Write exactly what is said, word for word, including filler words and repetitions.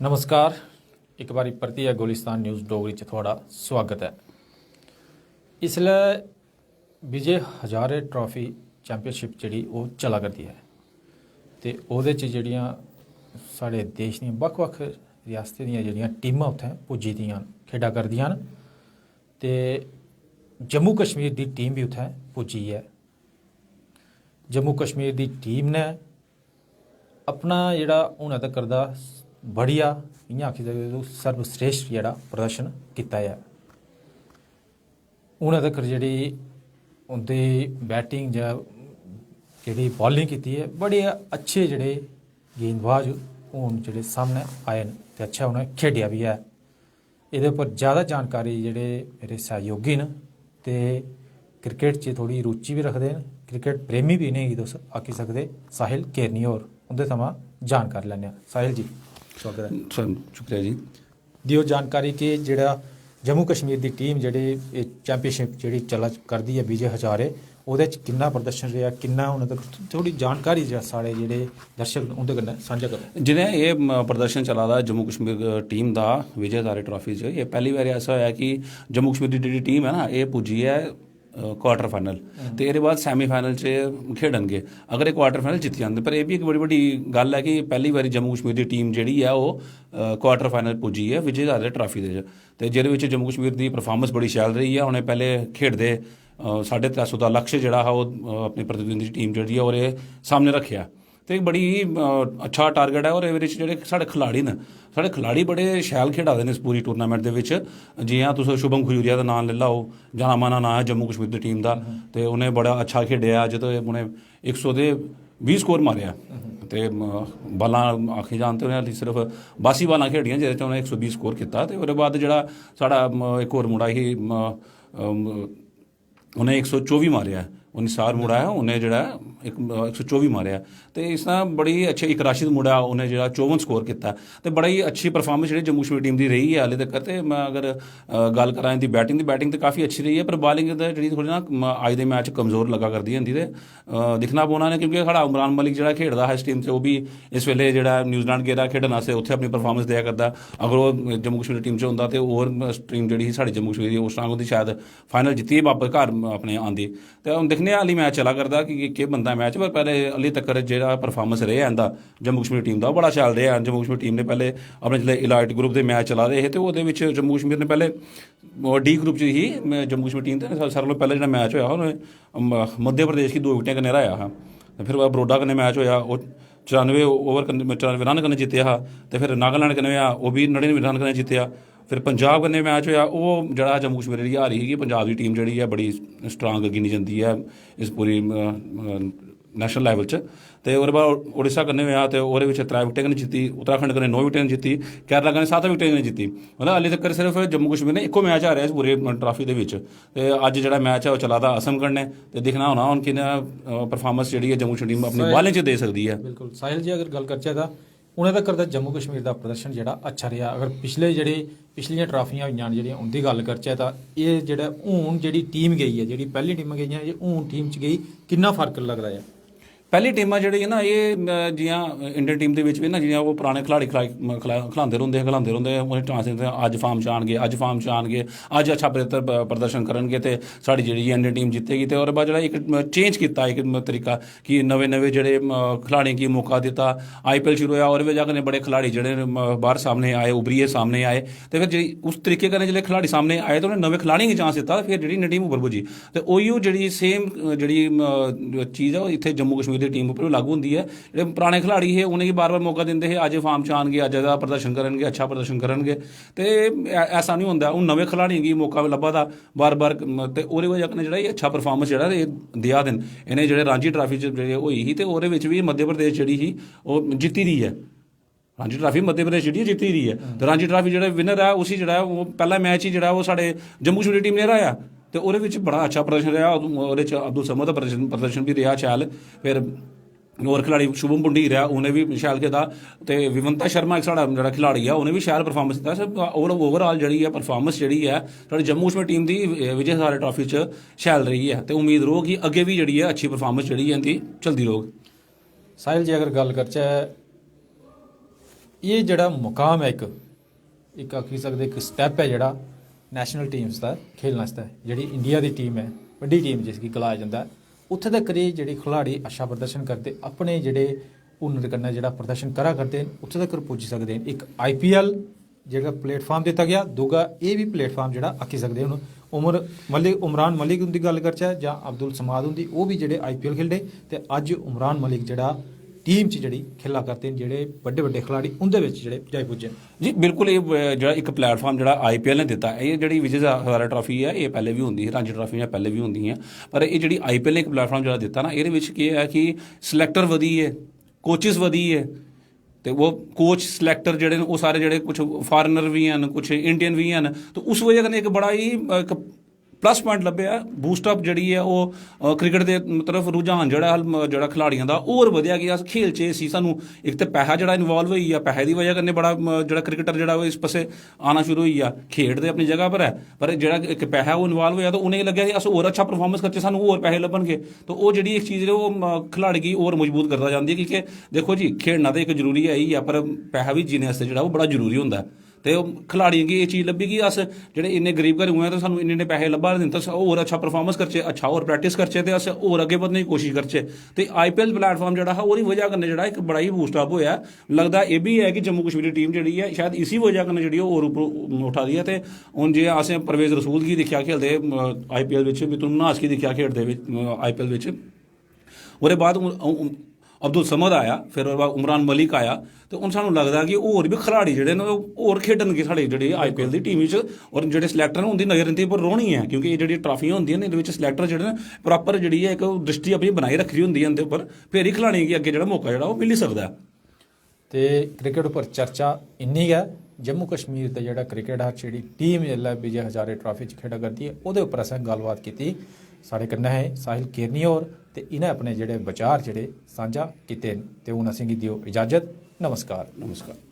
नमस्कार, इक बारी परतियै गुलिस्तान न्यूज़ डोगरी च थुआढ़ा स्वागत ऐ। इसलै विजय हजारे ट्रॉफी चैंपियनशिप जेह्ड़ी ओह् चला करदी ऐ ते ओह्दे च जेह्ड़ियां साढ़े देश दियां बक्ख-बक्ख रियासतें दियां जेह्ड़ियां टीमां उत्थै पुज्जी दियां न, खेढा करदियां न ते जम्मू कश्मीर दी टीम बी उत्थै पुज्जी ऐ। जम्मू कश्मीर दी टीम ने अपना जेह्ड़ा हुनै तक्कर दा बढ़िया, इ'यां आखी सकदे तुस, सर्वश्रेष्ठ जेह्ड़ा प्रदर्शन कीता ऐ। हुनै तक्कर जेह्ड़ी उं'दी बैटिंग जां जेह्ड़ी बॉलिंग कीती ऐ, बड़े अच्छे जेह्ड़े गेंदबाज हून जेह्ड़े सामनै आए न ते अच्छा उ'नें खेढेआ बी ऐ। एह्दे उप्पर ज़्यादा जानकारी जेह्ड़े मेरे सैहयोगी न ते क्रिकेट च थोह्ड़ी रुचि बी रखदे न, क्रिकेट प्रेमी बी इ'नेंगी तुस आखी सकदे, साहिल केरनी होर, उं'दे थमां जानकारी लैने आं। साहिल जी, स्वागत ऐ। सर, शुक्रिया जी। देओ जानकारी कि जेह्ड़ा जम्मू कश्मीर दी टीम जेह्ड़ी एह् चैंपियनशिप जेह्ड़ी चला करदी ऐ विजय हजारे, ओह्दे च किन्ना प्रदर्शन रेहा, किन्ना हुनै तक, थोह्ड़ी जानकारी जेह्ड़ा साढ़े जेह्ड़े दर्शक न उं'दे कन्नै सांझा करो। जि'नें एह्, म, प्रदर्शन चला दा जम्मू कश्मीर टीम दा विजय हजारे ट्रॉफी च, एह् पैह्ली बारी ऐसा होया कि जम्मू कश्मीर दी जेह्ड़ी टीम ऐ ना, एह् पुज्जी ऐ क्वार्टर फाइनल। ते एह्दे बाद सैमीफाइनल च खेढन गे। अगर एह् क्वार्टर फाइनल जित्ती जंदे, पर एह् बी इक बड़ी बड्डी गल्ल ऐ कि पैह्ली बारी जम्मू कश्मीर दी टीम जेह्ड़ी ऐ ओह् क्वार्टर फाइनल पुज्जी ऐ विजय हजारे ट्रॉफी दे च। ते जेह्दे बिच जम्मू कश्मीर दी परफार्मेंस बड़ी शैल रेही ऐ। उ'नें पैह्ले खेढदे अ, साढ़े त्रै सौ दा लक्ष्य जेह्ड़ा हा ओह्, अ, अपनी प्रतिद्वंदी टीम जेह्ड़ी ऐ ओह्दे सामनै रक्खेआ। ते इक बड़ी, अ, अच्छा टारगेट ऐ। और एह्दे च जेह्ड़े साढ़े खिलाड़ी न, साढ़े खिलाड़ी बड़े शैल खेढा दे न इस पूरी टूर्नामेंट दे बिच। जि'यां तुस शुभम खजूरिया दा नांऽ लेई लैओ, जाना माना नांऽ ऐ जम्मू कश्मीर दी टीम दा। ते उ'नें बड़ा अच्छा खेढेआ अज्ज, ते उ'नें इक सौ ते बीह् स्कोर मारेआ। ते, म, बालां आखी जान ते उ'नें हाल्ली सिर्फ बासी बालां खेढियां जेह्दे च उ'नें इक सौ बीह् स्कोर कीता। ते ओह्दे बाद जेह्ड़ा साढ़ा, म, इक होर मुड़ा ही, म, अम, उ'नें इक सौ चौबी मारेआ ऐ। ओह् निसार मुड़ा ऐ, उ'नें जेह्ड़ा ऐ इक, अ, इक सौ चौबी मारेआ। ते इस तरह बड़ी अच्छी, इक राशिद मुड़ा, उ'नें जेह्ड़ा चौवन स्कोर कीता। ते बड़ा ही अच्छी परफार्मेंस जेह्ड़ी जम्मू कश्मीर टीम दी रेही ऐ हाले तक। ते में अगर, अ, गल्ल करां इं'दी बैटिंग दी, बैटिंग ते काफी अच्छी रेही ऐ, पर बॉलिंग ते जेह्ड़ी थोह्ड़ी ना, म, अज्ज दे मैच च कमजोर लग्गा करदी ऐ इं'दी। ते, अ, दिक्खना पौना ऐ, क्योंकि साढ़ा उमरान मलिक जेह्ड़ा खेढदा हा इस टीम च, ओह् बी इस बेल्लै जेह्ड़ा न्यूजीलैंड गेदा खेढन आस्तै, उत्थै अपनी परफार्मेंस देआ करदा। अगर ओह् जम्मू कश्मीर टीम च होंदा ते होर टीम जेह्ड़ी ही साढ़ी जम्मू कश्मीर दी, ओह् स्ट्रांग होंदी, शायद फाइनल जित्तियै बापस घर अपने आंदी। ते हून दिक्खने आं, हाल्ली मैच चला करदा कि केह् बनदा मैच। पर पैह्ले हाल्ली तक्कर जेह्ड़ा परफार्मेंस रेहा इं'दा जम्मू कश्मीर टीम दा, ओह् बड़ा शैल रेहा। जम्मू कश्मीर टीम ने पैह्ले अपने जिसलै इलाइट ग्रुप दे मैच चला दे हे, ते ओह्दे बिच जम्मू कश्मीर ने पैह्ले, ओह् डी ग्रुप च ही, में जम्मू कश्मीर टीम ते सारें कोला पैह्ले जेह्ड़ा मैच होया हा, उ'नें म-, मध्य प्रदेश गी दो विकेटें कन्नै हराया हा। ते फिर ओह्दे बाद बरोडा कन्नै मैच होया, ओह् चरानुए ओवर कन्नै, चरानुए रन कन्नै जित्तेआ हा। ते फिर नागालैंड कन्नै होया, ओह् बी नड़िनुए रन कन्नै जित्तेआ। फिर पंजाब कन्नै मैच होया, ओह् जेह्ड़ा जम्मू कश्मीर दी हारी ही कि पंजाब दी टीम जेह्ड़ी ऐ बड़ी स्ट्रांग गिनी जंदी ऐ इस पूरी, अ, अ, नेशनल लेवल च। ते ओह्दे बाद उड़ीसा कन्नै होया ते ओह्दे बिच त्रै विकेटें कन्नै जित्ती, उत्तराखंड कन्नै नौ विकेटें कन्नै जित्ती, केरला कन्नै सत्त विकेटें कन्नै जित्ती। मतलब हाल्ली तक्कर सिर्फ जम्मू कश्मीर ने इक्को मैच हारेआ इस पूरे ट्रॉफी दे बिच। ते अज्ज जेह्ड़ा मैच ऐ ओह् चला दा असम कन्नै, ते दिक्खना होना हून कि'यां, अ, परफार्मेंस जेह्ड़ी ऐ जम्मू कश्मीर टीम अपनी साहिल, बॉलिंग च देई सकदी ऐ। बिल्कुल। साहिल जी, अगर गल्ल करचै तां हुनै तक्कर दा जम्मू कश्मीर दा प्रदर्शन जेह्ड़ा अच्छा रेहा। अगर पिछले जेह्ड़े, पिछलियां ट्रॉफियां होइयां न जेह्ड़ियां, उं'दी गल्ल करचै तां एह् जेह्ड़ा हून जेह्ड़ी टीम गेई ऐ, जेह्ड़ी पैह्ली टीमां गेइयां, एह् हून टीम च गेई, किन्ना फर्क लगदा ऐ? पैह्ली टीमां जेह्ड़ी ऐ ना, एह्, अ, जि'यां इंडियन टीम दे बिच बी ना, जि'यां ओह् पराने खिलाड़ी खिला-, खिला-, खिलांदे रौंह्दे हे, खिलांदे रौंह्दे हे, उ'नें चांस दिंदे हे, अज्ज फार्म च आन गे, अज्ज फार्म च आन गे, अज्ज अच्छा बेहतर प-, प्रदर्शन करन गे ते साढ़ी जेह्ड़ी इंडियन टीम जित्तेगी। ते ओह्दे बाद जेह्ड़ा इक, अ, चेंज कीता, इक, अ, तरीका कि नमें-नमें जेह्ड़े, अ, खिलाड़ियें गी मौका दित्ता। आईपीएल शुरू होआ, ओह्दे बजह कन्नै बड़े खिलाड़ी जेह्ड़े न, अ, बाह्र सामने आए, उब्भरियै सामने आए। ते फिर जेह्ड़ी उस तरीके कन्नै जेल्लै खिलाड़ी सामने आए ते उ'नें नमें खिलाड़ियें गी चांस दित्ता, ते फिर जेह्ड़ी इंडियन टीम उप्पर पुज्जी। ते ओह् जेह्ड़ी सेम, अ, जेह्ड़ी, अ, चीज ऐ, ओह् इत्थै जम्मू कश्मीर दी टीम उप्पर बी लागू होंदी ऐ। जेह्ड़े पराने खिलाड़ी हे, उ'नेंगी बार-बार मौका दिंदे हे, अज्ज फार्म च आन गे, अज्ज एह्दा प्रदर्शन करन गे, अच्छा प्रदर्शन करन गे। ते ऐ-, ऐसा निं होंदा, हून नमें खिलाड़ियें गी मौका लब्भा दा बार-बार, म-, ते ओह्दी बजह कन्नै जेह्ड़ा एह् अच्छा परफार्मेंस जेह्ड़ा एह् देआ दे न। इ'नें जेह्ड़े रांजी ट्रॉफी च जेह्ड़ी होई ही, ते ओह्दे बिच बी मध्य प्रदेश जेह्ड़ी ही, ओह् जित्ती दी ऐ। रांजी ट्रॉफी मध्य प्रदेश जेह्ड़ी ऐ जित्ती दी ऐ। ते रांजी ट्रॉफी जेह्ड़ा विनर ऐ, उसी जेह्ड़ा ऐ, ओह् पैह्ला मैच ही जेह्ड़ा, ओह् साढ़े जम्मू कश्मीर टीम ने हराया। ते ओह्दे बिच बड़ा अच्छा प्रदर्शन रेहा, ओह्दे च अब्दुल समद दा प्रदर्शन, प्रदर्शन बी रेहा शैल। फिर होर खिलाड़ी शुभम पुंडीर ऐ, उ'नें बी शैल खेदा। ते विवंता शर्मा इक साढ़ा जेह्ड़ा खिलाड़ी ऐ, उ'नें बी शैल परफार्मेंस दित्ता। सिर्फ ओवर-, ओवरआल जेह्ड़ी ऐ, परफार्मेंस जेह्ड़ी ऐ साढ़ी जम्मू कश्मीर टीम दी, अ, विजय हजारे ट्रॉफी च शैल रेही ऐ। ते उम्मीद रौह्ग कि अग्गें बी जेह्ड़ी ऐ, अच्छी परफार्मेंस जेह्ड़ी ऐ इं'दी चलदी रौह्ग। साहिल जी, अगर गल्ल करचै एह् जेह्ड़ा मुकाम ऐ इक, इक आखी सकदे इक स्टैप ऐ जेह्ड़ा नेशनल टीम्स दा खेलने आस्तै, जेह्ड़ी इंडिया दी टीम ऐ, बड्डी टीम जिसगी गलाया जंदा ऐ, उत्थै तक्कर एह् जेह्ड़े खिलाड़ी अच्छा प्रदर्शन करदे, अपने जेह्ड़े हुनर कन्नै जेह्ड़ा प्रदर्शन करा करदे न, उत्थै तक्कर पुज्जी सकदे न। इक आईपीएल जेह्ड़ा प्लेटफार्म दित्ता गेआ, दूआ एह् बी प्लेटफार्म जेह्ड़ा आक्खी सकदे। हून उमर मलिक, उमरान मलिक उं'दी गल्ल करचै जां अब्दुल समाद हुंदी, ओह् बी जेह्ड़े आईपीएल खेढे ते अज्ज उमरान मलिक जेह्ड़ा टीम च जेह्ड़ी खेला करदे न, जेह्ड़े बड्डे बड्डे खिलाड़ी उं'दे बिच जेह्ड़े जाई पुज्जे न। जी बिल्कुल, एह् जेह्ड़ा इक प्लेटफार्म जेह्ड़ा आईपीएल ने दित्ता, एह् जेह्ड़ी विजय हजारा ट्रॉफी ऐ, एह् पैह्ले बी होंदी ही, रांजी ट्रॉफी जां पैह्ले बी होंदी हियां, पर एह् जेह्ड़ी आईपीएल ने इक प्लेटफार्म जेह्ड़ा दित्ता ना, एह्दे बिच केह् ऐ कि सिलेक्टर बधी गे, कोचिस बधी गे, ते ओह् कोच सिलेक्टर जेह्ड़े न, ओह् सारे जेह्ड़े कुछ फॉरेनर बी हैन, कुछ इंडियन बी हैन, ते उस बजह कन्नै इक बड़ा ही इक प्लस पॉइंट लब्भेआ, बूस्ट अप जेह्ड़ी ऐ ओह् क्रिकेट दे तरफ रुझान जेह्ड़ा जेह्ड़ा खिलाड़ियें दा होर बधेआ कि अस खेलचे इसी। सानूं इक ते पैहा जेह्ड़ा इन्वाल्व होई गेआ, पैहे दी बजह कन्नै बड़ा जेह्ड़ा क्रिकेटर जेह्ड़ा ओह् इस पासै आना शुरू होई गेआ। खेढ ते अपनी जगह पर ऐ, पर जेह्ड़ा इक पैहा ओह् इन्वाल्व होआ ते उ'नेंगी लग्गेआ कि अस होर अच्छा परफार्मेंस करचै, सानूं होर पैहे लब्भन गे। ते ओह् जेह्ड़ी इक चीज ओह् खिलाड़ी गी होर मजबूत करदा जंदी ऐ, की के देखो जी, खेढना ते इक जरूरी ऐ ही ऐ, पर पैहा बी जीने आस्तै जेह्ड़ा ओह् बड़ा जरूरी होंदा ऐ। ते खिलाड़ियें गी एह् चीज लब्भी कि अस जेह्ड़े इन्ने गरीब घरों आए ते सानूं इन्ने इन्ने पैहे लब्भा दे न, ते अस होर अच्छा परफार्मेंस करचै, अच्छा होर प्रैक्टिस करचै ते अस होर अग्गें बधने दी कोशिश करचै। ते आईपीएल प्लेटफार्म जेह्ड़ा हा, ओह्दी बजह कन्नै जेह्ड़ा इक बड़ा ही बूस्ट अप होआ। लगदा एह् बी ऐ कि जम्मू कश्मीर दी टीम जेह्ड़ी ऐ, शायद इसी बजह कन्नै जेह्ड़ी ओह् होर उप्पर उठा दी ऐ। ते हून जे असें परवेज रसूल गी दिक्खेआ खेलदे आईपीएल बिच, मिथुन मन्हास गी दिक्खेआ खेलदे आईपीएल बिच, ओह्दे बाद अब्दुल समद आया, फिर ओह्दे बाद उमरान मलिक आया। ते हून सानूं लगदा कि होर बी खिलाड़ी जेह्ड़े न, ओह् होर खेढन गे साढ़े जेह्ड़े आईपीएल दी टीम च। और जेह्ड़े सिलेक्टर न, उं'दी नजर इं'दे उप्पर रौह्नी ऐ, क्योंकि एह् जेह्ड़ी ट्राफियां होंदियां न, इं'दे बिच सिलेक्टर जेह्ड़े न, प्रापर जेह्ड़ी ऐ इक दृष्टि अपनी बनाई रक्खी दी होंदी ऐ इं'दे उप्पर। फिर ही खिलाड़ियें गी अग्गें जेह्ड़ा मौका जेह्ड़ा ओह् मिली सकदा ऐ। ते क्रिकेट उप्पर चर्चा इन्नी गै। जम्मू कश्मीर दा जेह्ड़ा क्रिकेट हा, जेह्ड़ी टीम जेल्लै विजय हजारे ट्राफी च खेढा करदी ऐ, ओह्दे उप्पर असें गल्लबात कीती। साढ़े कन्नै हे साहिल केरनी होर, ते इ'नें अपने जेह्ड़े विचार जेह्ड़े सांझा कीते न। ते हून असेंगी देओ इजाजत। नमस्कार। नमस्कार।